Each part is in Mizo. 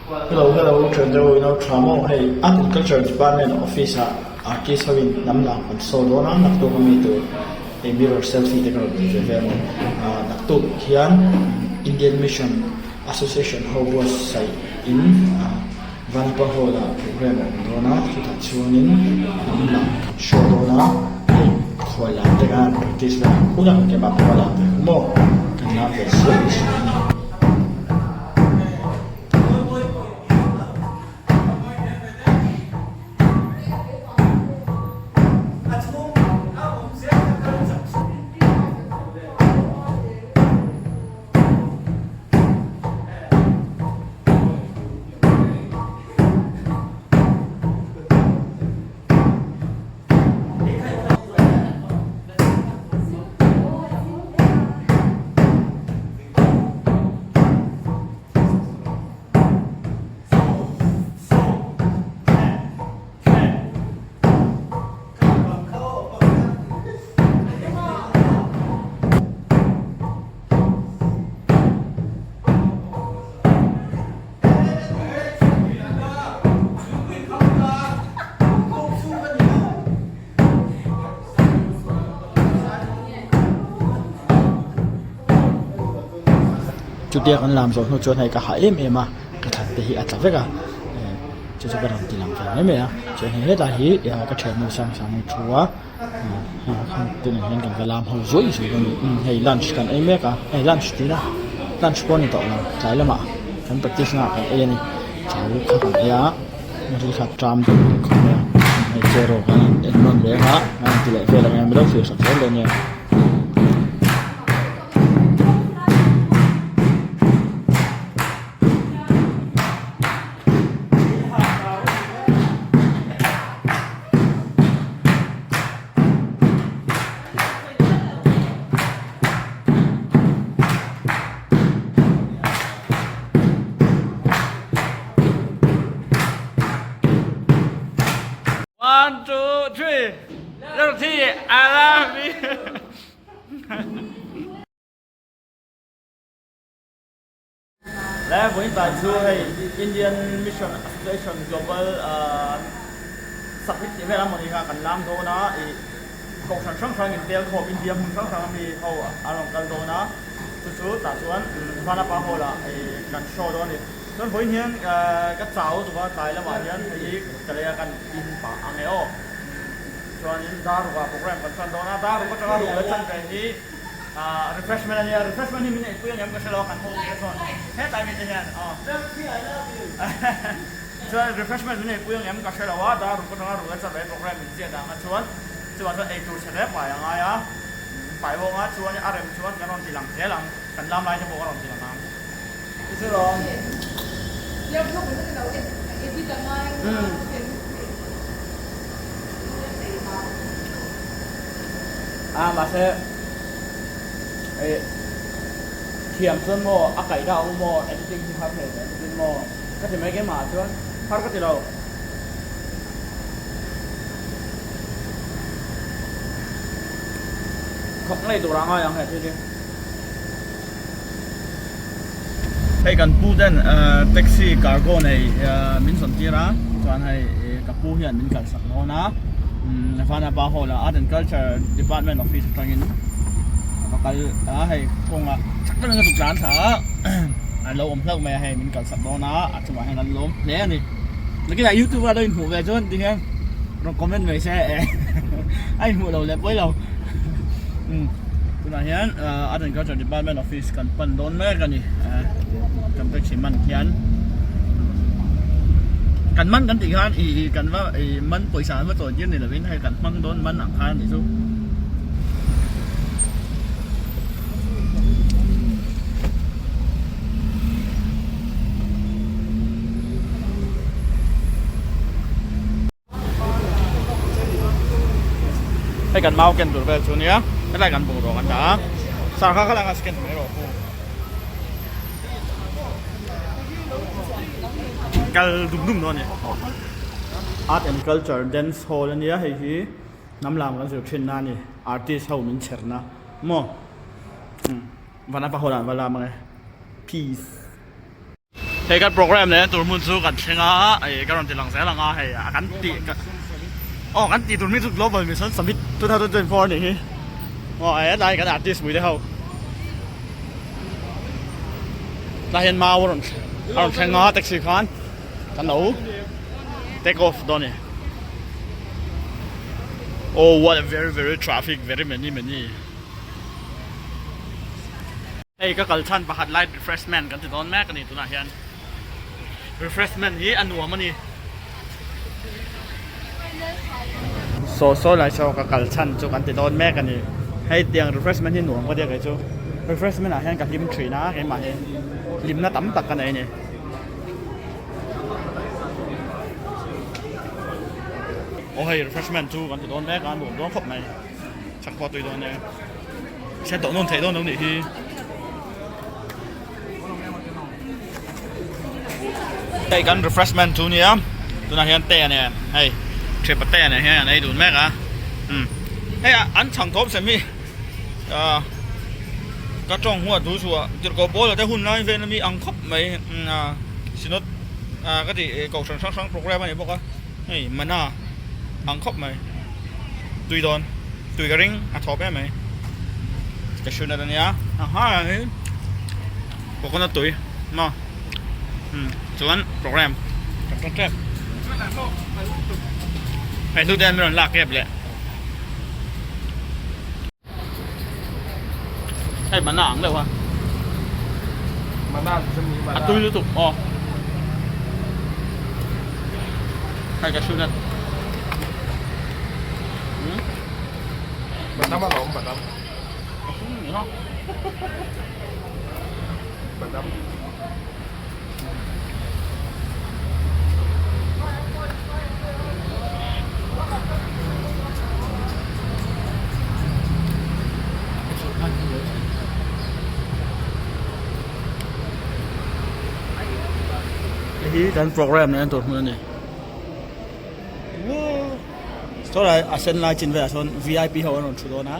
Hello hello thian te ho in lo tha maw hei Art and Culture Department office ah artist ho in hnam lang an show dawn a naktuk ami tur hei mirror selfie te ka rawn ti ve vel a ni ah naktuk hian Indian Mission Association ho buatsaih in ah Vanapa Hall ah program a awm dawn a chutah chuanin hnam lang kan show dawn a hei khual lam te khan practice vel ang hun a keimah pawh a lam ve ang maw kan lam ve zeuh zeuh a ni. Chutia kan lam zawh hnu chuan hei ka hah em em a ka thlan te hi a tla vek a chu chu ka rawn ti lang ve mai mai a chuan hei hetlai hi ka thiannu sang sang hi thu a. Tunah hian kan va lam ho zuai zuai dawn a ni hei lunch kan ei mek a hei lunch tih na lunch pawh a ni tawh lo tlai lamah kan practice naah kan ei a ni chau kha kan ei a ril kha tram deuh ang khawp mai a hei chair aw kan en nawn reng a an ti leh vel ang e milo thlir sak zel dawn nia. One, two, three. Little T, I love you. Le vawiin tlai chu hei Indian Mission Association Global Summit tih vel a mawni kha kan lam dawn a, ih kohhran hrang hrang in tel khawm India hmun hrang hrang ami ho an rawn kal dawn a, chu chu tah chuan Vanapa Hall ah ih kan show dawn a ni. Chuan vawiin hian ka chau tuk a tlai lamah hian hei hi ka lei a kan in pah ang e aw. Chuanin Darukah program kan tan dawn a, Daruk atanga ruk leh chan ve hi Refreshment a nia, refreshment hi min eipui ang em ka hre lo a kan ho te chuan hetlai mi te hian aw chuan refreshment min eipui ang em ka hre lo a dar ruk atanga ruk a chan ve program min ziah dan kha chuan chuvang chuan eitur chhe hle pai a ngai a pai bawk a chuan a rem chuan kan rawn ti lang zel ang kan lam lai te pawh ka rawn ti lang ang. A mahse eh thiam chuan maw a kaih deuh ang maw editing hi har hle hle tin maw ka ti mai keimah ah chuan har ka ti lo. Thawk ngei tur ah ngai ang he thil hi. Hei kan pu ten taxi cargo nei min sawn tir a chuan hei ka pu hian min kalsak dawn a Vanapa Hall ah Art and Culture Department office atangin a va kal a hei kawngah chak takin a zuk tlan thla a a lo awm hlauh mai a hei min kalsak dawn a a chungah hian an lawm hle a ni nakinah youtube ah lo inhmuh ve chuan ti hian rawn comment mai se a inhmuh lo leh pawi lo. Tunah hian Art and Culture Department office kan pan dawn mek a ni. Kan taxi man hian kan man kan tih khan ih kan va ih man pawisa an va chawi tir ni lovin hei kan hmang dawn man ang khan a nih chu. Hei kan mau ken tur vel chu nia helai kan bungraw kan dah a sar kha khalai kha scan mai rawh u kal dum dum dawn a ni art and culture dance hall ania hei hi hnam lam kan zir thin na a ni artist ho min chher na maw vanapa hall ah an va lam ang e peace. Hei kan program leh tur hmun chu kan thleng a ih ka rawn ti lang zel ang a hei a kan tih aw kan tih tur hming chu Global Mission Summit 2024 a nih hi aw hetlai kan artist pui te ho tlai hian mau a rawn a rawn thleng a taxi khan kan lo take off dawn a ni oh what a very very traffic very many many. Hei ka kal chhan pakhat light refreshment kan ti dawn mek a ni tunah hian refreshment hi a nuam a ni. Saw saw lai saw ka kal chhan chu kan ti dawn mek a ni. Hei tiang refreshment hi nuam ka tia kei chu refreshment ah hian ka hlim thin a keimah hi hlimna tam tak ka nei a ni. Aw hei refreshment chu kan ti dawn mek a nuam dawn khawp mai. Chak pawh tui dawn e. Hriat tawh nawn theih dawn lo nih hi. Hei kan refreshment chu nia tunah hian te nen hei thipa te nen hian an ei dun mek a umm hei an chhang thawm sem hi ah ka tawng huat thu chhuah tirhkoh pawl te hun lai vel ami ang khawp mai ah synod ah ka tih kohhran hrang hrang program a ni bawk a hei mana ang khawp mai tui dawn. Tui ka ring a thawp em mai. Cashew nut ania aha hi coconut tui maw umm chuan program kan tan tep hei hlute an rawn lak kep leh hei mana ang deuh a a tui lutuk aw hei cashew nut. Badam alawm badam. Badam. Hei hi kan program leh tur hmun a ni. Sawlai a sen lai chin velah sawn vip ho an rawn thu dawn a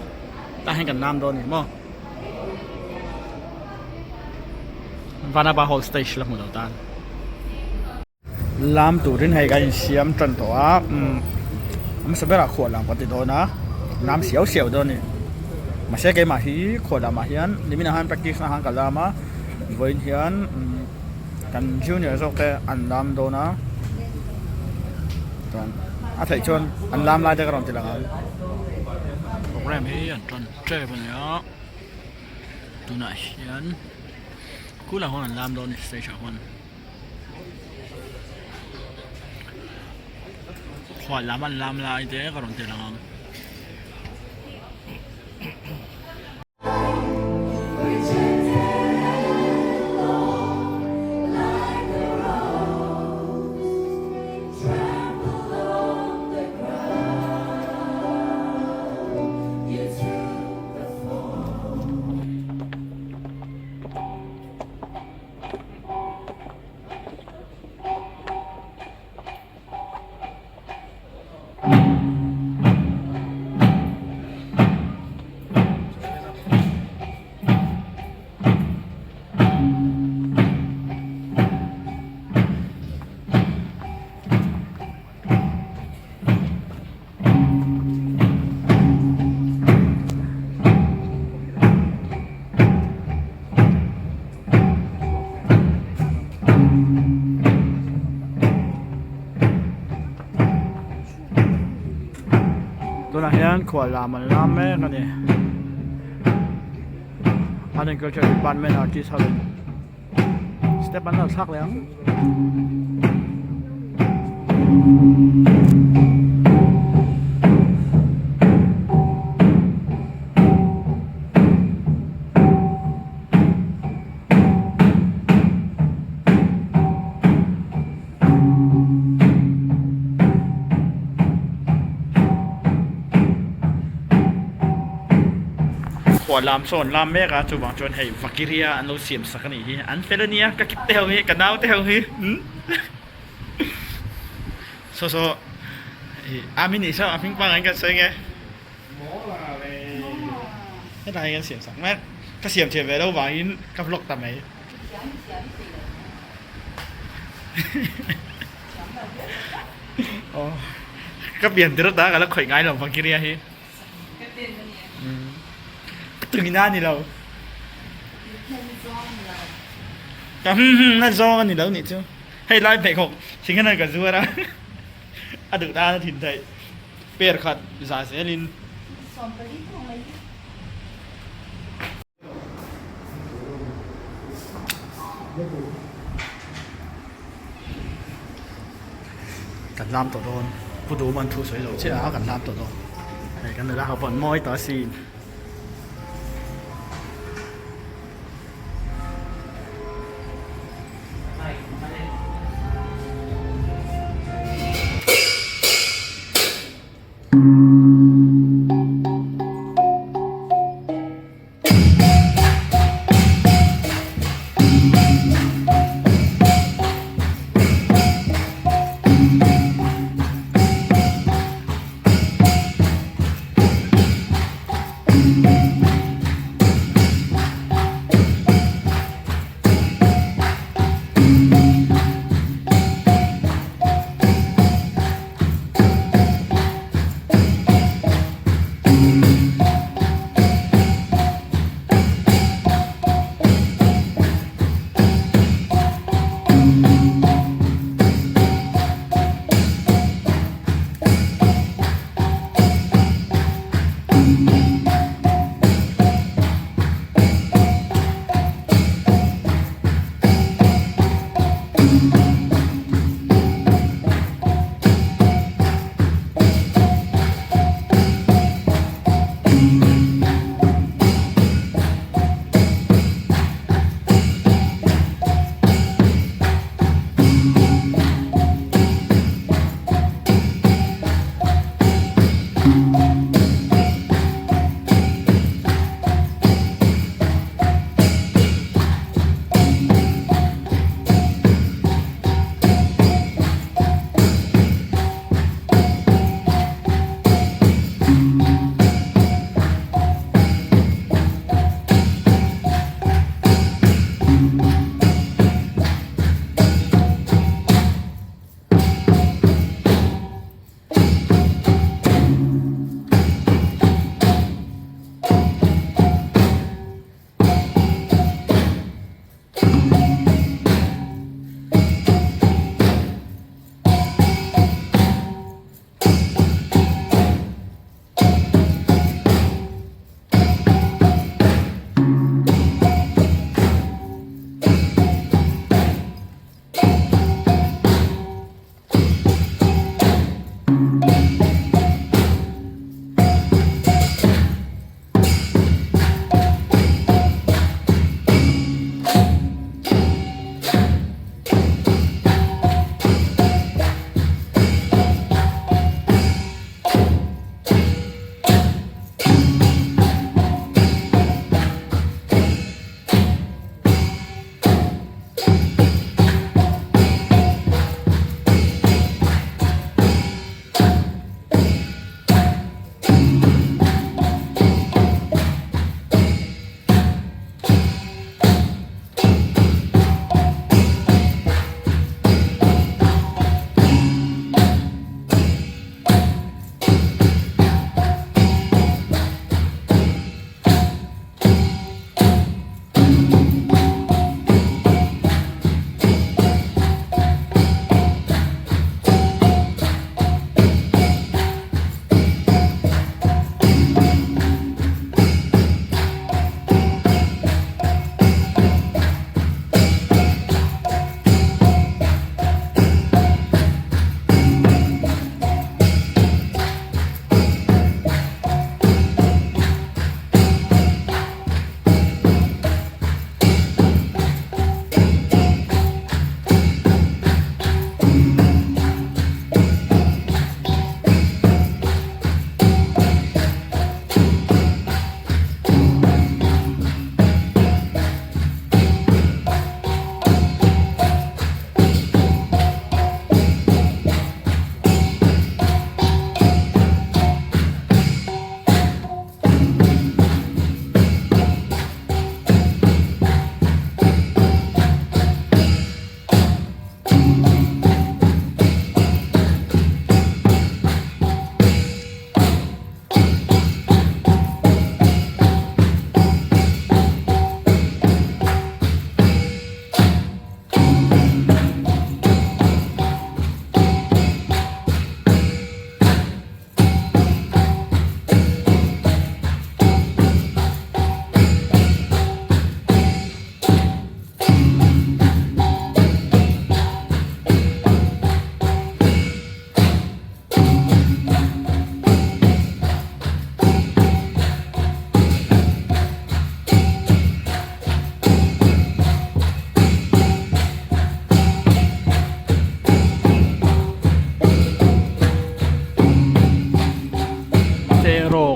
tah hian kan lam dawn a ni maw Vanapa hall stage la hmu lo tan lam turin hei kan insiam tan tawh a umm a hmasa berah khuah lam kan ti dawn a lam siau siau dawn a ni mahse keimah hi khuah lamah hian niminah khan practice na khan ka lam a vawiin hian umm. Kan junior zawk te an lam dawn a chuan a theih chuan an lam lai te ka rawn ti lang ang. Program hi an tan tep a ni a tunah hian khulah khuan an lam dawn a ni stage ah khuan khual lam an lam lai te ka rawn ti lang ang. Tunah hian khual lam an lam mek a ni Art and Culture Department artist ho in step an lo thlak leh ang. Khual lam sawn lam mek a chuvang chuan hei vakiria an lo siam sak a nih hi an fel a nia ka kip te ho hi ka nau te ho hi saw saw ih a min nih saw a hming pangngai kan sawi nge hetlai hi kan siam sak mek ka siam thiam ve lo vangin ka vlog ta mai. Aw ka pian tir ata ka la khawih ngai lo Valkyria hi. Ka tuina a ni lo. Ka hum hum na zawng a ni lo nih chu. Hei lai pheikhawk thinghan ka zuar a a duh tan a thin theih per khat za zelin. Kan lam tawh dawn Pu Duhman thu sawi lo chiah a kan lam tawh dawn hei kan nula ho pawh an mawi tawh asin.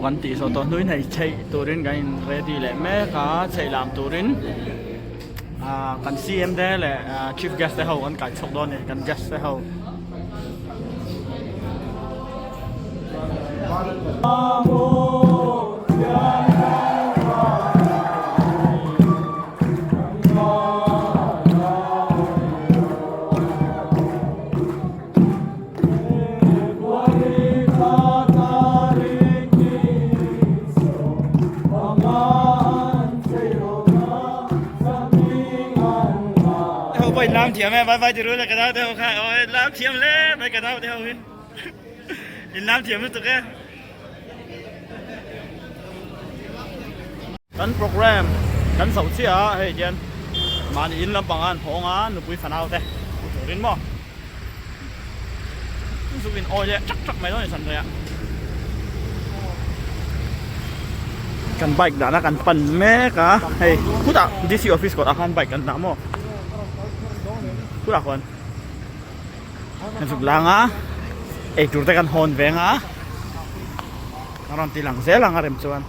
kan tih zawh tawh hnuin hei chheih turin kan in ready leh mek a chheih lam turin ah kan CM te leh chief guest te ho an kai chhuak dawn a ni kan guest te ho. Ho pawh in lam thiam e vai vai ti ru le ka nau te ho kha aw in lam thiam hle mai ka nau te ho hi in lam thiam lutuk e. Kan program kan zoh chiah a hei hian mahni in lampang a an hawng a nupui fanau te hmu turin maw zuk in awi leh ṭak ṭak mai dawn a ni sanrei ah kan bike dahna kan pan mek a hei khutah D_C office kawtah khan bike kan dah maw khutah khuan kan zuk lang a eitur te kan hawn veng a a rawn ti lang zel ang a rem chuan.